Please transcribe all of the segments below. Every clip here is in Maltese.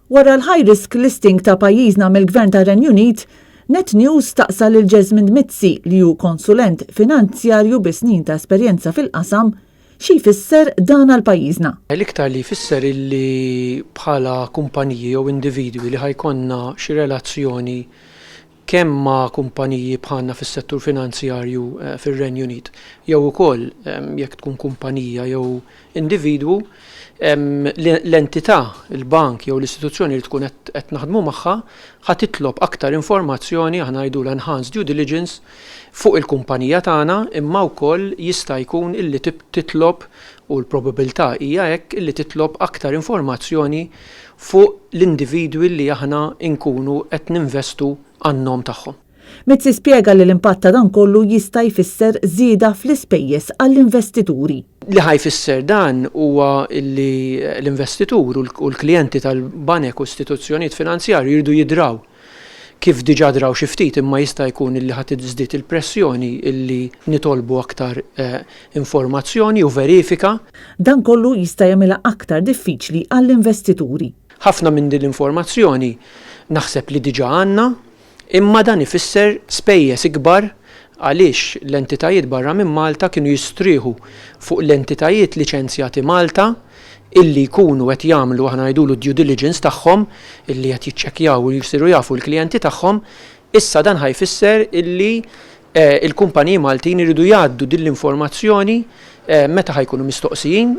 Wara l-high risk listing ta' pajjiżna mill-Gvern tar-Renju Unit, Net News staqsa lil Jesmond Mizzi li hu konsulent finanzjarju bi snin ta' esperjenza fil-qasam, xi jfisser dan għal pajjiżna. L-iktar li jfisser illi bħala kumpaniji jew individwi li ħa jkollna xi relazzjoni kemm ma' kumpaniji bħalna fis-settur finanzjarju fir-Renju Unit jew ukoll jekk tkun kumpanija jew individwu, l-entità, il-bank jew l-istituzzjoni li tkun qed naħdmu magħha ħa titlob aktar informazzjoni, aħna ngħidulha enhanced due diligence, fuq il-kumpanija tagħna imma wkoll jista' jkun illi titlob, u l-probabilità hija hekk, illi titlob aktar informazzjoni fuq l-individwi li aħna nkunu qed ninvestu għan-nom tagħhom. Mizzi spjega li l-impatt ta' dan kollu jista' jfisser żieda fl-ispejjeż għall-investituri. Li ħa jfisser dan huwa li l-investitur u l-klijenti tal-banek u istituzzjonijiet finanzjarji jridu jidraw kif diġà draw xi ftit imma jista' jkun illi ħa tiżdied il-pressjoni illi nitolbu aktar informazzjoni u verifika. Dan kollu jista' jagħmilha aktar diffiċli għall-investituri. Ħafna minn din l-informazzjoni naħseb li diġà għandna, imma dan ifisser spejjeż ikbar għaliex l-entitajiet barra minn Malta kienu jistrieħu fuq l-entitajiet liċenzjati Malta illi jkunu qed jagħmlu aħna ngħidulu d-due diligence tagħhom, illi qed jiċċekkjaw u jsiru jafu l-klijenti tagħhom, issa dan ħa jfisser illi l-kumpaniji Maltin iridu jgħaddu din l-informazzjoni meta ħa jkunu mistoqsijin,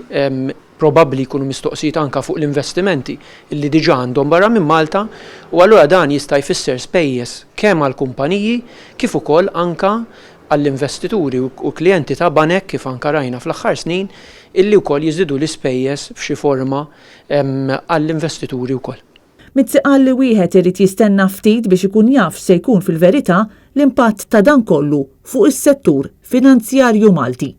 probabbli jkunu mistoqsijiet anke fuq l-investimenti illi diġà għandhom barra minn Malta u allura dan jista' jfisser spejjeż kemm għall-kumpaniji kif ukoll anke għall-investituri u klijenti ta' banek kif anke rajna fl-aħħar snin illi wkoll jiżdiedu l-ispejjeż f'xi forma għall-investituri wkoll. Mizzi qal li wieħed irid jistenna ftit biex ikun jaf x'se jkun fil-verità l-impatt ta' dan kollu fuq is-settur finanzjarju Malti.